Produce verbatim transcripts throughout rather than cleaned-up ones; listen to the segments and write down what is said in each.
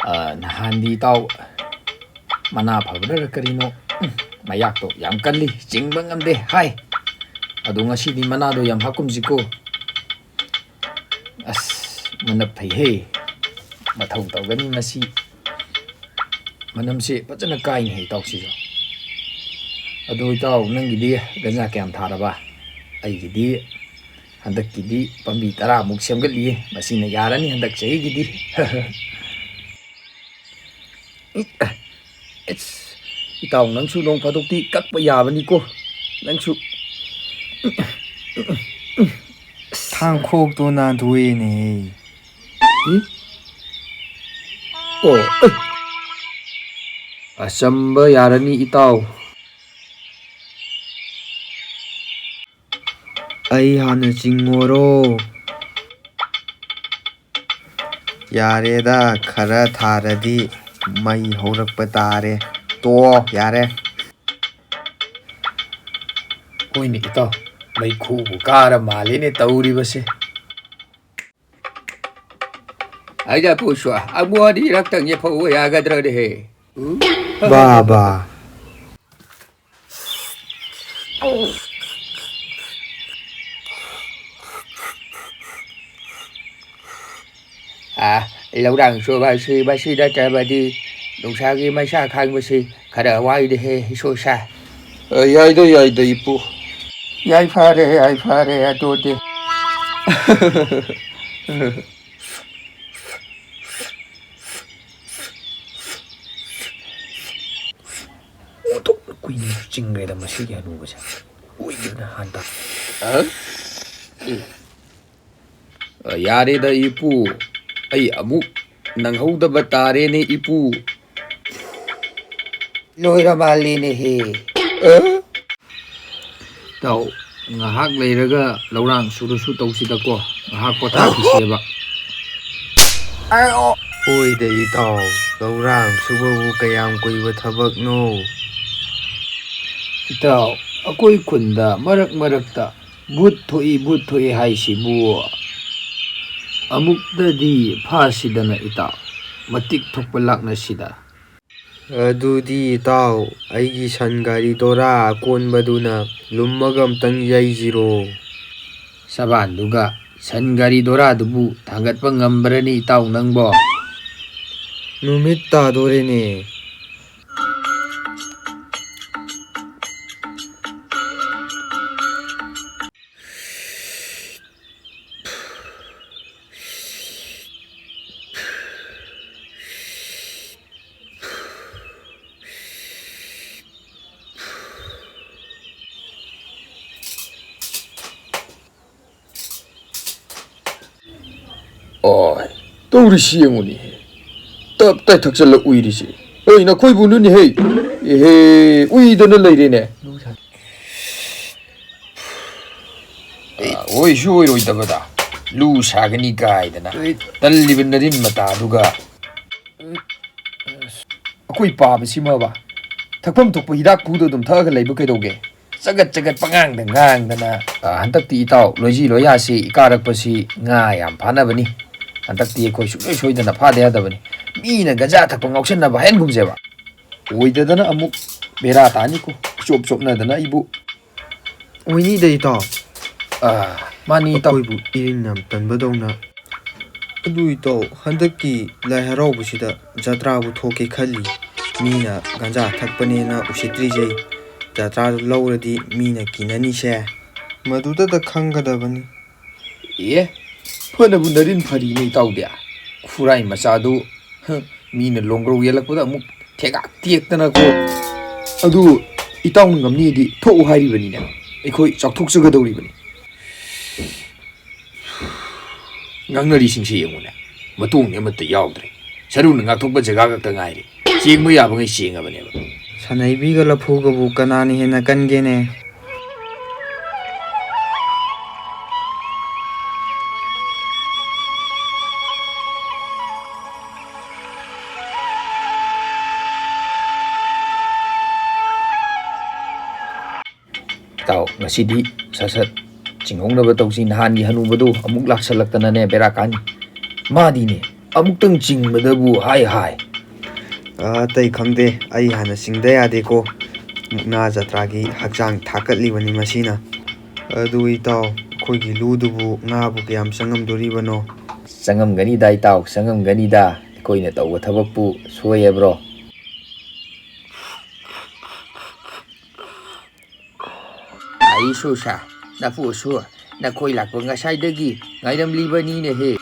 ꯑ, ꯅꯍꯥꯟꯗꯤ ꯏꯇꯥꯎ ꯃꯅꯥ ꯐꯕꯅꯔ ꯀꯔꯤꯅꯣ, ꯎꯝ, ꯃꯌꯥꯛꯇꯣ ꯌꯥꯝ ꯀꯜꯂꯤ, ꯆꯤꯡꯕ ꯉꯝꯗꯦ ꯍꯥꯏ꯫ ꯑꯗꯣ ꯉꯁꯤꯗꯤ ꯃꯅꯥꯗꯣ ꯌꯥꯝ ꯍꯥꯞꯀꯨꯝꯁꯤꯀꯣ꯫ ꯑꯁ, ꯃꯅꯞ ꯐꯩꯍꯦ꯫ ꯃꯊꯧ ꯇꯧꯒꯅꯤ ꯃꯁꯤ꯫ ꯃꯅꯝꯁꯦ ꯐꯖꯅ ꯀꯥꯏꯅꯦ ꯏꯇꯥꯎꯁꯤꯁꯨ꯫ ꯑꯗꯣ ꯏꯇꯥꯎ, ꯅꯪꯒꯤꯗꯤ ꯒꯟꯖꯥ ꯀꯌꯥꯝ ꯊꯥꯔꯕ? ꯑꯩꯒꯤꯗꯤ ꯍꯟꯗꯛꯀꯤꯗꯤ ꯄꯥꯝꯕꯤ ꯇꯔꯥꯃꯨꯛ ꯁꯦꯝꯒꯠꯂꯤꯌꯦ꯫ ꯃꯁꯤꯅ ꯌꯥꯔꯅꯤ ꯍꯟꯗꯛ ꯆꯍꯤꯒꯤꯗꯤ꯫ ꯏꯁ, ꯏꯇꯥꯎ, ꯅꯪꯁꯨ ꯅꯣꯡ ꯐꯥꯗꯣꯛꯇꯤ ꯀꯛꯄ ꯌꯥꯕꯅꯤꯀꯣ꯫ ꯅꯪꯁꯨ꯫ ꯊꯥꯡꯈꯣꯛꯇꯣ ꯅꯥꯟꯊꯣꯛꯑꯦꯅꯦ꯫ ꯏ? ꯑꯣ, ꯑꯦ꯫ ꯑꯆꯝꯕ ꯌꯥꯔꯅꯤ, ꯏꯇꯥꯎ꯫ ꯑꯩ ꯍꯥꯟꯅ ꯆꯤꯡꯉꯣꯔꯣ? ꯌꯥꯔꯦꯗ, ꯈꯔ ꯊꯥꯔꯗꯤ ꯃꯩ ꯍꯧꯔꯛꯄ ꯇꯥꯔꯦ꯫ ꯇꯣꯛꯑꯣ, ꯌꯥꯔꯦ꯫ ꯍꯣꯏꯅꯦ ꯏꯇꯥꯎ, ꯃꯩꯈꯨꯕꯨ ꯀꯥꯔ ꯃꯥꯜꯂꯦꯅꯦ ꯇꯧꯔꯤꯕꯁꯦ꯫ ꯑꯩꯗ ꯄꯨꯁꯨ ꯑꯃꯨꯛ ꯑꯅꯤꯔꯛꯇꯪ ꯌꯦꯠꯐꯧꯕ ꯌꯥꯒꯗ꯭ꯔꯅꯦꯍꯦ? ꯕꯥꯕꯥ꯫ ꯑ, ꯂꯧꯔꯥꯡꯁꯨ ꯃꯁꯤ, ꯃꯁꯤ ꯅꯠꯇ꯭ꯔꯕꯗꯤ ꯅꯨꯡꯁꯥꯒꯤ ꯃꯩꯁꯥ ꯈꯥꯡꯕꯁꯤ ꯈꯔ ꯋꯥꯏꯗꯦꯍꯦ, ꯏꯁꯣꯏꯁꯥ꯫ ꯑ, ꯌꯥꯏꯗ, ꯌꯥꯏꯗ, ꯏꯄꯨ꯫ ꯌꯥꯏꯐꯔꯦ, ꯌꯥꯏꯐꯔꯦ, ꯑꯗꯨꯗꯤ꯫ ꯑꯣꯟꯊꯣꯛꯅ ꯀꯨꯏꯅ ꯆꯤꯡꯈ꯭ꯔꯦꯗ ꯃꯁꯤꯒꯤ ꯍꯅꯨꯕꯁꯦ꯫ ꯑꯣꯏꯗꯅ ꯍꯥꯟ ꯇꯥ-, ꯑ? ꯎꯝ꯫ ꯑ, ꯌꯥꯔꯦꯗ ꯏꯄꯨ, ꯑꯩ ꯑꯃꯨꯛ ꯅꯪꯍꯧꯗꯕ ꯇꯥꯔꯦꯅꯦ ꯏꯄꯨ꯫ ꯂꯣꯏꯔ ꯃꯥꯜꯂꯦꯅꯦꯍꯦ꯫ ꯑ? ꯏꯇꯥꯎ, ꯉꯥꯏꯍꯥꯛ ꯂꯩꯔꯒ ꯂꯧꯔꯥꯡ ꯁꯨꯔꯁꯨ ꯇꯧꯁꯤꯗꯀꯣ, ꯉꯥꯏꯍꯥꯛ ꯄꯣꯊꯥꯈꯤꯁꯦꯕ꯫ ꯑꯣꯏꯗ ꯏꯇꯥꯎ, ꯂꯧꯔꯥꯡ ꯁꯨꯕꯕꯨ ꯀꯌꯥꯝ ꯀꯨꯏꯕ ꯊꯕꯛꯅꯣ? ꯏꯇꯥꯎ, ꯑꯩꯈꯣꯏ ꯈꯨꯟꯗ ꯃꯔꯛ ꯃꯔꯛꯇ ꯚꯨꯠ ꯊꯣꯛꯏ, ꯚꯨꯠ ꯊꯣꯛꯏ ꯍꯥꯏꯁꯤꯕꯨ ꯑꯃꯨꯛꯇꯗꯤ ꯐꯥꯁꯤꯗꯅ ꯏꯇꯥꯎ꯫ ꯃꯇꯤꯛ ꯊꯣꯛꯄ ꯂꯥꯛꯅꯁꯤꯗ꯫ ꯑꯗꯨꯗꯤ ꯏꯇꯥꯎ, ꯑꯩꯒꯤ ꯁꯟ ꯒꯥꯔꯤ ꯗꯣꯔꯥ ꯑꯀꯣꯟꯕꯗꯨꯅ ꯂꯨꯝꯃꯒ ꯑꯝꯇꯪ ꯌꯩꯁꯤꯔꯣ? ꯁꯕꯥꯟꯗꯨꯒ ꯁꯟ ꯒꯥꯔꯤ ꯗꯣꯔꯥꯗꯨꯕꯨ ꯊꯥꯡꯒꯠꯄ ꯉꯝꯕ꯭ꯔꯅꯤ ꯏꯇꯥꯎ ꯅꯪꯕꯣ? ꯅꯨꯃꯤꯠ ꯇꯥꯗꯣꯔꯦꯅꯦ꯫ ꯑꯣꯏ, ꯇꯧꯔꯤꯁꯤ ꯌꯦꯡꯉꯨꯅꯦ꯫ ꯇꯞ ꯇꯥꯏ ꯊꯛꯆꯜꯂ ꯎꯏꯔꯤꯁꯤ꯫ ꯑꯩ ꯅꯈꯣꯏꯕꯨ ꯅꯨꯅꯤ ꯍꯦ꯫ ꯑꯦꯍꯦ, ꯎꯏꯗꯅ ꯂꯩꯔꯦꯅꯦ꯫ ꯑꯣꯏꯁꯨ ꯑꯣꯏꯔꯣꯏꯗꯕꯗ ꯂꯨ ꯁꯥꯒꯅꯤ ꯀꯥꯏꯗꯅ ꯇꯜꯂꯤꯕ ꯅꯔꯤꯟ ꯃꯇꯥꯗꯨꯒ꯫ ꯑꯩꯈꯣꯏ ꯄꯥꯕꯁꯤꯃꯕ ꯊꯛꯐꯝ ꯊꯣꯛꯄ ꯍꯤꯗꯥꯛ ꯀꯨꯗꯣ ꯑꯗꯨꯝ ꯊꯛꯑꯒ ꯂꯩꯕ ꯀꯩꯗꯧꯒꯦ? ꯆꯒꯠ ꯆꯒꯠ ꯄꯉꯥꯡꯗ ꯉꯥꯡꯗꯅ꯫ ꯑ, ꯍꯟꯗꯛꯇꯤ ꯏꯇꯥꯎ ꯂꯣꯏꯖꯤ ꯂꯣꯏꯌꯥꯁꯤ ꯏꯀꯥꯔꯛꯄꯁꯤ ꯉꯥ ꯌꯥꯝ ꯐꯥꯅꯕꯅꯤ꯫ ꯍꯟꯗꯛꯇꯤ ꯑꯩꯈꯣꯏ ꯁꯨꯡꯁꯣꯏ ꯁꯣꯏꯗꯅ ꯐꯥꯗ ꯌꯥꯗꯕꯅꯤ꯫ ꯃꯤꯅ ꯒꯟꯖꯥ ꯊꯛꯄ ꯉꯥꯎꯁꯟꯅꯕ ꯍꯥꯏꯍꯟꯒꯨꯝꯁꯦꯕ꯫ ꯑꯣꯏꯗꯗꯅ ꯑꯃꯨꯛ ꯕꯦꯔꯥ ꯇꯥꯅꯤꯀꯣ꯫ ꯆꯣꯞ ꯆꯣꯞꯅꯗꯅ ꯑꯩꯕꯨ꯫ ꯑꯣꯏꯅꯤꯗ ꯏꯇꯥꯎ꯫ ꯑ, ꯃꯥꯅꯤ ꯏꯇꯥꯎ꯫ ꯑꯩꯈꯣꯏꯕꯨ ꯏꯔꯤꯟ ꯌꯥꯝ ꯇꯟꯕꯗꯧꯅ꯫ ꯑꯗꯨ ꯏꯇꯥꯎ, ꯍꯟꯗꯛꯀꯤ ꯂꯥꯏ ꯍꯔꯥꯎꯕꯁꯤꯗ ꯖꯇ꯭ꯔꯥꯕꯨ ꯊꯣꯛꯀꯦ ꯈꯜꯂꯤ꯫ ꯃꯤꯅ ꯒꯟꯖꯥ ꯊꯛꯄꯅꯦꯅ ꯎꯁꯤꯠꯇ꯭ꯔꯤꯁꯦ꯫ ꯖꯇ꯭ꯔꯥꯗꯨ ꯂꯧꯔꯗꯤ ꯃꯤꯅ ꯀꯤꯅꯅꯤꯁꯦ꯫ ꯃꯗꯨꯗꯇ ꯈꯪꯒꯗꯕꯅꯤ꯫ ꯑꯦ, ꯐꯅꯕꯨ ꯅꯔꯤꯟ ꯐꯔꯤꯅꯦ ꯏꯇꯥꯎꯗꯤ꯫ ꯈꯨꯔꯥꯏ ꯃꯆꯥꯗꯨ, ꯍ, ꯃꯤꯅ ꯂꯣꯡꯒ꯭ꯔꯧ ꯌꯦꯜꯂꯛꯄꯗ ꯑꯃꯨꯛ ꯊꯦꯒꯥꯛ ꯇꯦꯛꯇꯅꯀꯣ꯫ ꯑꯗꯨ ꯏꯇꯥꯎꯅ ꯉꯝꯅꯤꯗꯤ ꯊꯣꯛꯎ ꯍꯥꯏꯔꯤꯕꯅꯤꯅꯦ꯫ ꯑꯩꯈꯣꯏ ꯆꯥꯎꯊꯣꯛꯆꯒꯗꯧꯔꯤꯕꯅꯤ꯫ ꯉꯥꯡꯅꯔꯤꯁꯤꯡꯁꯦ ꯌꯦꯡꯉꯨꯅꯦ, ꯃꯇꯣꯡꯗꯤ ꯑꯃꯠꯇ ꯌꯥꯎꯗ꯭ꯔꯦ꯫ ꯁꯔꯨꯅ ꯉꯥꯛꯊꯣꯛꯄ ꯖꯒꯥ ꯈꯛꯇ ꯉꯥꯏꯔꯦ꯫ ꯆꯦꯡꯕ ꯌꯥꯕꯉꯩ ꯆꯦꯡꯉꯕꯅꯦꯕ꯫ ꯁꯅꯩꯕꯤꯒ ꯂꯐꯨꯒꯕꯨ ꯀꯅꯥꯅ ꯍꯦꯟꯅ ꯀꯟꯒꯦꯅꯦ? ꯏꯇꯥꯎ, ꯉꯁꯤꯗꯤ ꯁꯠ ꯁꯠ ꯆꯤꯡꯍꯧꯅꯕ ꯇꯧꯁꯤ꯫ ꯅꯍꯥꯟꯒꯤ ꯍꯅꯨꯕꯗꯣ ꯑꯃꯨꯛ ꯂꯥꯛꯁꯜꯂꯛꯇꯅꯅꯦ ꯕꯦꯔꯥ ꯀꯥꯅꯤ꯫ ꯃꯥꯗꯤꯅꯦ, ꯑꯃꯨꯛꯇꯪ ꯆꯤꯡꯕꯗꯕꯨ ꯍꯥꯏ ꯍꯥꯏ꯫ ꯑꯇꯩ ꯈꯪꯗꯦ, ꯑꯩ ꯍꯥꯟꯅ ꯆꯤꯡꯗ ꯌꯥꯗꯦꯀꯣ꯫ ꯃꯨꯛꯅꯥ ꯖꯇ꯭ꯔꯥꯒꯤ ꯍꯛꯆꯥꯡ ꯊꯥꯀꯠꯂꯤꯕꯅꯤ ꯃꯁꯤꯅ꯫ ꯑꯗꯨ ꯏꯇꯥꯎ, ꯑꯩꯈꯣꯏꯒꯤ ꯂꯨꯗꯨꯕꯨ ꯉꯥꯕꯨ ꯀꯌꯥꯝ ꯆꯪꯉꯝꯗꯣꯔꯤꯕꯅꯣ? ꯆꯪꯉꯝꯒꯅꯤꯗ ꯏꯇꯥꯎ, ꯆꯪꯉꯝꯒꯅꯤꯗ꯫ ꯑꯩꯈꯣꯏꯅ ꯇꯧꯕ ꯊꯕꯛꯄꯨ ꯁꯣꯏ ꯍꯥꯏꯕ꯭ꯔꯣ? ꯑꯩꯁꯨ ꯁꯥ, ꯅꯄꯨꯁꯨ ꯅꯈꯣꯏ ꯂꯥꯛꯄ ꯉꯁꯥꯏꯗꯒꯤ ꯉꯥꯏꯔꯝꯂꯤꯕꯅꯤꯅꯦꯍꯦ꯫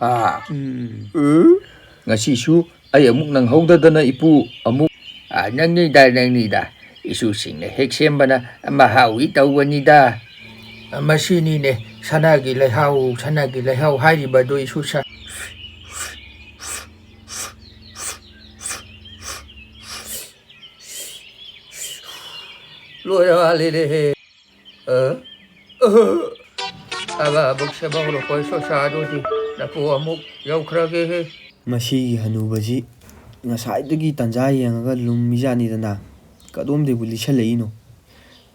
ꯑꯥ, ꯎꯝ꯫ ꯎꯝ? ꯉꯁꯤꯁꯨ ꯑꯩ ꯑꯃꯨꯛ ꯅꯪꯍꯧꯗꯗꯅ ꯏꯄꯨ ꯑꯃꯨꯛ꯫ ꯑꯥ, ꯅꯪꯅꯤꯗ, ꯅꯪꯅꯤꯗ꯫ ꯏꯁꯨꯁꯤꯡꯅ ꯍꯦꯛ ꯁꯦꯝꯕꯅ ꯃꯍꯥꯎꯒꯤ ꯇꯧꯕꯅꯤꯗ꯫ ꯃꯁꯤꯅꯤꯅꯦ ꯁꯅꯥꯒꯤ ꯂꯩꯍꯥꯎ, ꯁꯅꯥꯒꯤ ꯂꯩꯍꯥꯎ ꯍꯥꯏꯔꯤꯕꯗꯨ ꯏꯁꯨ ꯁꯥ-, ꯂꯣꯏꯔ ꯃꯥꯜꯂꯦꯅꯦꯍꯦ꯫ ꯑ? ꯑ? ꯑꯕ ꯑꯃꯨꯛ ꯁꯦꯝꯍꯧꯔꯣ, ꯀꯣꯏ ꯁꯣꯁꯥꯗꯨꯗꯤ ꯅꯄꯨ ꯑꯃꯨꯛ ꯌꯧꯈ꯭ꯔꯒꯦꯍꯦ꯫ ꯃꯁꯤꯒꯤ ꯍꯅꯨꯕꯁꯤ ꯉꯁꯥꯏꯗꯒꯤ ꯇꯟꯖꯥ ꯌꯦꯡꯉꯒ ꯂꯨꯝꯃꯤꯖꯥꯠꯅꯤꯗꯅ꯫ ꯀꯗꯣꯝꯗꯩꯕꯨ ꯂꯤꯁꯜꯂꯛꯏꯅꯣ?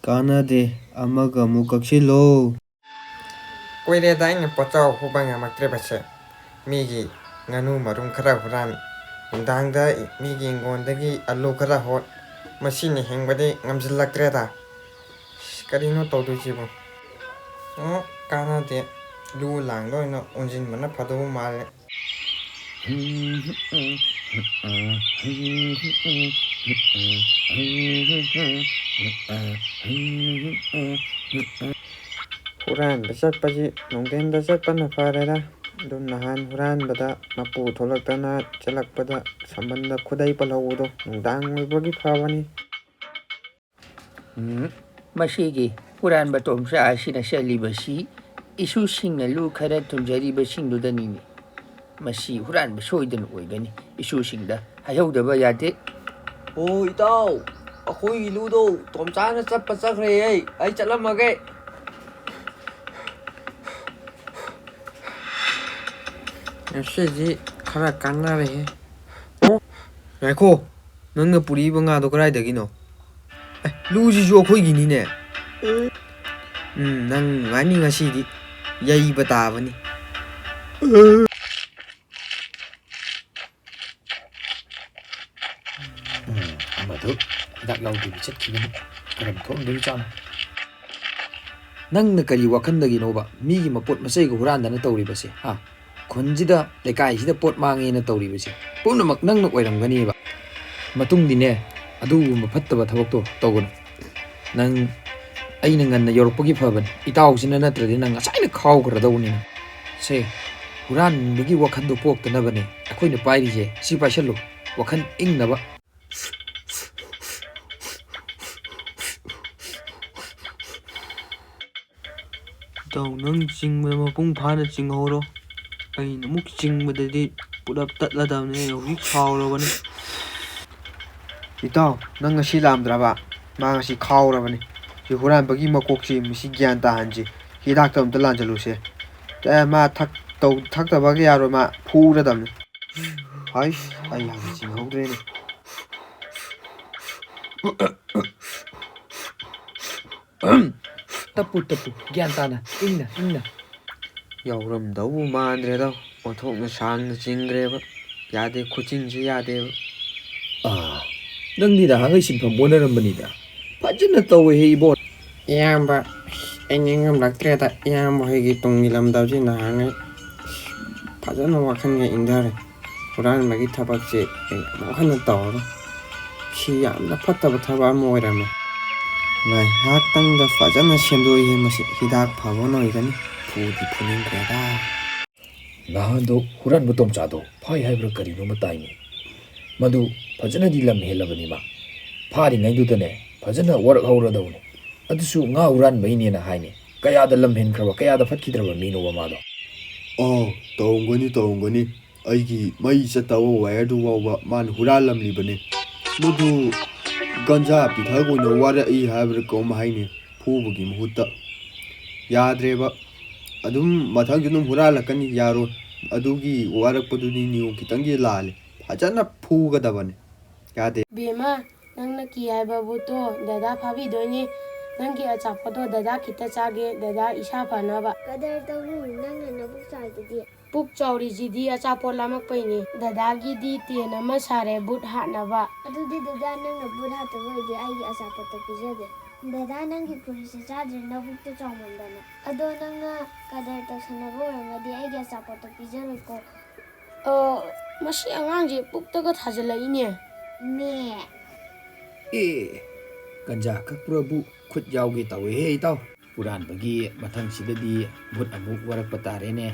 ꯀꯥꯟꯅꯗꯦ, ꯑꯃꯒ ꯑꯃꯨꯛ ꯀꯛꯁꯤꯜꯂꯣ꯫ ꯀꯨꯏꯔꯦꯗ ꯑꯩꯅ ꯄꯣꯠꯆꯥꯎ ꯍꯨꯕ ꯉꯝꯃꯛꯇ꯭ꯔꯤꯕꯁꯦ꯫ ꯃꯤꯒꯤ ꯉꯥꯅꯨ ꯃꯔꯨꯝ ꯈꯔ ꯍꯨꯔꯥꯟ, ꯅꯨꯡꯗꯥꯡꯗ ꯃꯤꯒꯤ ꯏꯪꯒꯣꯟꯗꯒꯤ ꯑꯂꯨ ꯈꯔ ꯍꯣꯠ, ꯃꯁꯤꯅ ꯍꯤꯡꯕꯗꯤ ꯉꯝꯁꯤꯜꯂꯛꯇ꯭ꯔꯦꯗ꯫ ꯑꯁ, ꯀꯔꯤꯅꯣ ꯇꯧꯗꯣꯏꯁꯤꯕꯨ? ꯑꯣ, ꯀꯥꯟꯅꯗꯦ, ꯂꯨ ꯂꯥꯡꯗ ꯑꯣꯏꯅ ꯑꯣꯟꯁꯤꯟꯕꯅ ꯐꯗꯧꯕ ꯃꯥꯜꯂꯦ꯫ ꯍꯨꯔꯥꯟꯕ ꯆꯠꯄꯁꯤ ꯅꯨꯡꯊꯤꯟꯗ ꯆꯠꯄꯅ ꯐꯔꯦꯗ꯫ ꯑꯗꯨ ꯅꯍꯥꯟ ꯍꯨꯔꯥꯟꯕꯗ ꯃꯄꯨ ꯊꯣꯛꯂꯛꯇꯅ ꯆꯦꯜꯂꯛꯄꯗ ꯁꯝꯕꯟꯗ ꯈꯨꯗꯩ ꯄꯜꯍꯧꯕꯗꯣ ꯅꯨꯡꯗꯥꯡ ꯑꯣꯏꯕꯒꯤ ꯐꯕꯅꯤ꯫ ꯎꯝ, ꯃꯁꯤꯒꯤ ꯍꯨꯔꯥꯟꯕ ꯇꯣꯝꯆꯥ ꯑꯁꯤꯅ ꯆꯠꯂꯤꯕꯁꯤ ꯏꯁꯨꯁꯤꯡꯅ ꯂꯨ ꯈꯔ ꯊꯨꯝꯖꯔꯤꯕꯁꯤꯡꯗꯨꯗꯅꯤꯅꯦ꯫ ꯃꯁꯤ ꯍꯨꯔꯥꯟꯕ ꯁꯣꯏꯗꯅ ꯑꯣꯏꯒꯅꯤ꯫ ꯏꯁꯨꯁꯤꯡꯗ ꯍꯥꯏꯍꯧꯗꯕ ꯌꯥꯗꯦ꯫ ꯑꯣ ꯏꯇꯥꯎ, ꯑꯩꯈꯣꯏꯒꯤ ꯂꯨꯗꯣ ꯇꯣꯝꯆꯥꯅ ꯆꯠꯄ ꯆꯠꯈ꯭ꯔꯦ, ꯑꯩ, ꯑꯩ ꯆꯠꯂꯝꯃꯒꯦ꯫ ꯉꯁꯤꯗꯤ ꯈꯔ ꯀꯥꯟꯅꯔꯦꯍꯦ꯫ ꯑꯣ, ꯉꯥꯏꯈꯣ, ꯅꯪꯅ ꯄꯨꯔꯛꯏꯕ ꯉꯥꯗꯣ ꯀꯗꯥꯏꯗꯒꯤꯅꯣ? ꯑꯦ, ꯂꯨꯁꯤꯁꯨ ꯑꯩꯈꯣꯏꯒꯤꯅꯤꯅꯦ꯫ ꯎꯝ, ꯅꯪ ꯅꯨꯡꯉꯥꯏꯅꯤ ꯉꯁꯤꯗꯤ꯫ ꯌꯩꯕ ꯇꯥꯕꯅꯤ꯫ ꯑꯃꯗꯨ ꯍꯤꯗꯥꯛ ꯌꯥꯎꯗꯕꯤ ꯆꯠꯈꯤꯕꯅꯤ꯫ ꯀꯔꯝ ꯊꯣꯛꯑꯝꯗꯣꯏꯖꯥꯠꯅꯣ? ꯅꯪꯅ ꯀꯔꯤ ꯋꯥꯈꯟꯗꯒꯤꯅꯣꯕ ꯃꯤꯒꯤ ꯃꯄꯣꯠ ꯃꯆꯩꯒ ꯍꯨꯔꯥꯟꯗꯅ ꯇꯧꯔꯤꯕꯁꯦ, ꯍꯥ? ꯈꯨꯟꯁꯤꯗ, ꯂꯩꯀꯥꯏꯁꯤꯗ ꯄꯣꯠ ꯃꯥꯡꯉꯦꯅ ꯇꯧꯔꯤꯕꯁꯦ ꯄꯨꯝꯅꯃꯛ ꯅꯪꯅ ꯑꯣꯏꯔꯝꯒꯅꯦꯕ꯫ ꯃꯇꯨꯡꯗꯤꯅꯦ, ꯑꯗꯨꯒꯨꯝꯕ ꯐꯠꯇꯕ ꯊꯕꯛꯇꯣ ꯇꯧꯒꯅꯨ꯫ ꯅꯪ ꯑꯩꯅ ꯉꯟꯅ ꯌꯧꯔꯛꯄꯒꯤ ꯐꯕꯅꯤ꯫ ꯏꯇꯥꯎꯁꯤꯅ ꯅꯠꯇ꯭ꯔꯗꯤ ꯅꯪ ꯉꯁꯥꯏꯅ ꯈꯥꯎꯈ꯭ꯔꯗꯧꯕꯅꯤ꯫ ꯁꯦ, ꯍꯨꯔꯥꯟꯕꯒꯤ ꯋꯥꯈꯟꯗꯣ ꯄꯣꯛꯇꯅꯕꯅꯦ ꯑꯩꯈꯣꯏꯅ ꯄꯥꯏꯔꯤꯁꯦ꯫ ꯁꯤ ꯄꯥꯏꯁꯜꯂꯨ, ꯋꯥꯈꯟ ꯏꯪꯅꯕ꯫ ꯏꯇꯥꯎ, ꯅꯪ ꯆꯤꯡꯕꯗ ꯃꯄꯨꯡ ꯐꯥꯅ ꯆꯤꯡꯍꯧꯔꯣ꯫ ꯑꯩꯅ ꯑꯃꯨꯛ ꯆꯤꯡꯕꯗꯗꯤ ꯄꯨꯂꯞ ꯇꯠꯂꯗꯕꯅꯦ꯫ ꯑꯩ ꯍꯧꯖꯤꯛ ꯁꯥꯎꯔꯕꯅꯤ꯫ ꯏꯇꯥꯎ, ꯅꯪ ꯉꯁꯤ ꯂꯥꯝꯗ꯭ꯔꯕ? ꯃꯥ ꯉꯁꯤ ꯈꯥꯎꯔꯕꯅꯤ꯫ ꯁꯤ ꯍꯨꯔꯥꯟꯕꯒꯤ ꯃꯀꯣꯛꯁꯤ, ꯃꯁꯤ ꯒ꯭ꯌꯥꯟ ꯇꯥꯍꯟꯁꯤ꯫ ꯍꯤꯗꯥꯛꯇ ꯑꯝꯇ ꯂꯥꯟꯁꯤꯜꯂꯨꯁꯦ꯫ ꯑꯦ, ꯃꯥ ꯊꯛ-, ꯇꯧ-, ꯊꯛꯇꯕꯒ ꯌꯥꯔꯣꯏ, ꯃꯥ ꯐꯨꯔꯗꯕꯅꯤ꯫ ꯍꯥꯏꯁ, ꯑꯩ ꯍꯥꯟꯅ ꯆꯤꯡꯍꯧꯗ꯭ꯔꯦꯅꯦ꯫ ꯇꯞꯄꯨ, ꯇꯞꯄꯨ, ꯒ꯭ꯌꯥꯟ ꯇꯥꯅ, ꯏꯪꯅ, ꯏꯪꯅ꯫ ꯌꯥꯎꯔꯝꯗꯧꯕꯨ ꯃꯥꯟꯗ꯭ꯔꯦꯗ, ꯑꯣꯟꯊꯣꯛꯅ ꯁꯥꯡꯅ ꯆꯤꯡꯈ꯭ꯔꯦꯕ꯫ ꯌꯥꯗꯦ, ꯈꯨꯆꯤꯡꯁꯦ ꯌꯥꯗꯦꯕ꯫ ꯑꯥ, ꯅꯪꯗꯤ ꯅꯍꯥꯟꯈꯩ ꯁꯤꯟꯐꯝ ꯑꯣꯟꯅꯔꯝꯕꯅꯤꯗ꯫ ꯐꯖꯅ ꯇꯧꯋꯦꯍꯦ ꯏꯕꯣ꯫ ꯏꯌꯥꯝꯕ, ꯑꯩ ꯅꯤꯡꯉꯝꯂꯛꯇ꯭ꯔꯦꯗ꯫ ꯏꯌꯥꯝꯕ ꯍꯣꯏꯒꯤ ꯇꯨꯡꯒꯤ ꯂꯝꯗꯝꯁꯤ ꯅꯍꯥꯟꯉꯩ ꯐꯖꯅ ꯋꯥꯈꯜꯒ ꯏꯪꯊꯔꯦ꯫ ꯍꯨꯔꯥꯟꯕꯒꯤ ꯊꯕꯛꯁꯦ ꯑꯩ ꯑꯃꯨꯛ ꯍꯟꯅ ꯇꯧꯔꯔꯣꯏ꯫ ꯁꯤ ꯌꯥꯝꯅ ꯐꯠꯇꯕ ꯊꯕꯛ ꯑꯃ ꯑꯣꯏꯔꯝꯃꯦ꯫ ꯉꯥꯏꯍꯥꯛꯇꯪꯗ ꯐꯖꯅ ꯁꯦꯝꯗꯣꯛꯏꯍꯦ ꯃꯁꯤ꯫ ꯍꯤꯗꯥꯛ ꯐꯕ ꯑꯣꯏꯒꯅꯤ꯫ ꯐꯨꯗꯤ ꯐꯨꯅꯤꯡꯈ꯭ꯔꯦꯗ꯫ ꯅꯍꯥꯟꯗꯣ ꯍꯨꯔꯥꯟꯕ ꯇꯣꯝꯆꯥꯗꯣ ꯐꯥꯏ ꯍꯥꯏꯕ꯭ꯔꯥ ꯀꯔꯤꯅꯣꯃ ꯇꯥꯏꯅꯦ꯫ ꯃꯗꯨ ꯐꯖꯅꯗꯤ ꯂꯝ ꯍꯦꯜꯂꯕꯅꯤ ꯃꯥ꯫ ꯐꯥꯔꯤꯉꯩꯗꯨꯗꯅꯦ ꯐꯖꯅ ꯋꯥꯔꯛꯍꯧꯔꯗꯧꯅꯤ꯫ ꯑꯗꯨꯁꯨ ꯉꯥ ꯍꯨꯔꯥꯟꯕꯩꯅꯦꯅ ꯍꯥꯏꯅꯦ꯫ ꯀꯌꯥꯗ ꯂꯝ ꯍꯦꯟꯈ꯭ꯔꯕ, ꯀꯌꯥꯗ ꯐꯠꯈꯤꯗ꯭ꯔꯕ ꯃꯤꯅꯣꯕ ꯃꯥꯗꯣ? ꯑꯣ, ꯇꯧꯔꯝꯒꯅꯤ, ꯇꯧꯔꯝꯒꯅꯤ꯫ ꯑꯩꯒꯤ ꯃꯩ ꯆꯠꯇꯕ ꯋꯥꯌꯔꯗꯨ ꯐꯥꯎꯕ ꯃꯥꯅ ꯍꯨꯔꯥꯜꯂꯝꯂꯤꯕꯅꯤ꯫ ꯃꯗꯨ ꯒꯟꯖꯥ ꯄꯤꯊꯛ ꯑꯣꯏꯅ ꯋꯥꯔꯛꯏ ꯍꯥꯏꯕ꯭ꯔꯥ ꯀꯩꯅꯣꯝ ꯍꯥꯏꯅꯤ, ꯐꯨꯕꯒꯤ ꯃꯍꯨꯠꯇ꯫ ꯌꯥꯗ꯭ꯔꯦꯕ꯫ ꯑꯗꯨꯝ ꯃꯊꯪꯁꯨ ꯑꯗꯨꯝ ꯍꯨꯔꯥꯜꯂꯛꯀꯅꯤ, ꯌꯥꯔꯣꯏ꯫ ꯑꯗꯨꯒꯤ ꯋꯥꯔꯛꯄꯗꯨꯗꯤ ꯅꯤꯌꯣꯝ ꯈꯤꯇꯪꯗꯤ ꯂꯥꯜꯂꯦ꯫ ꯐꯖꯅ ꯐꯨꯒꯗꯕꯅꯤ꯫ ꯌꯥꯗꯦ꯫ ꯕꯦꯝꯃ, ꯅꯪꯅ ꯀꯤ ꯍꯥꯏꯕ ꯚꯨꯠꯇꯣ ꯗꯗꯥ ꯐꯥꯕꯤꯗꯣꯏꯅꯦ꯫ ꯅꯪꯒꯤ ꯑꯆꯥꯄꯣꯠꯇꯣ ꯗꯗꯥ ꯈꯤꯇ ꯆꯥꯒꯦ, ꯗꯗꯥ ꯏꯁꯥ ꯐꯅꯕ꯫ ꯀꯗꯔ ꯇꯧꯅꯨ, ꯅꯪꯅ ꯅꯕꯨꯛ ꯆꯥꯏꯗꯨꯗꯤ꯫ ꯄꯨꯛ ꯆꯥꯎꯔꯤꯁꯤꯗꯤ ꯑꯆꯥꯄꯣꯠ ꯂꯥꯝꯃꯛꯄꯩꯅꯦ꯫ ꯗꯗꯥꯒꯤꯗꯤ ꯇꯦꯟ ꯑꯃ ꯁꯥꯔꯦ ꯕꯨꯠ ꯍꯥꯠꯅꯕ꯫ ꯑꯗꯨꯗꯤ ꯗꯗꯥ, ꯅꯪꯅ ꯕꯨꯠ ꯍꯥꯠꯇꯕ ꯑꯣꯏꯔꯗꯤ ꯑꯩꯒꯤ ꯑꯆꯥꯄꯣꯠꯇꯣ ꯄꯤꯖꯒꯦ꯫ ꯗꯗꯥ, ꯅꯪꯒꯤ ꯐꯨꯔꯤꯠꯁꯦ ꯆꯥꯗ꯭ꯔꯦ, ꯅꯕꯨꯛꯇꯣ ꯆꯥꯎꯃꯟꯗꯅ꯫ ꯑꯗꯣ ꯅꯪꯅ ꯀꯗꯔ ꯇꯧꯁꯟꯅꯕ ꯑꯣꯏꯔꯝꯃꯗꯤ ꯑꯩꯒꯤ ꯑꯆꯥꯄꯣꯠꯇꯣ ꯄꯤꯖꯔꯣꯏꯀꯣ꯫ ꯑ, ꯃꯁꯤ ꯑꯉꯥꯡꯁꯦ ꯄꯨꯛꯇꯒ ꯊꯥꯖꯤꯜꯂꯛꯏꯅꯦ꯫ ꯃꯦ꯫ ꯑꯦ, ꯒꯟꯖꯥ ꯀꯛꯄ꯭ꯔꯕꯨ ꯈꯨꯠ ꯌꯥꯎꯒꯦ ꯇꯧꯋꯦꯍꯦ ꯏꯇꯥꯎ꯫ ꯍꯨꯔꯥꯟꯕꯒꯤ ꯃꯊꯪꯁꯤꯗꯗꯤ ꯚꯨꯠ ꯑꯃꯨꯛ ꯋꯥꯔꯛꯄ ꯇꯥꯔꯦꯅꯦ꯫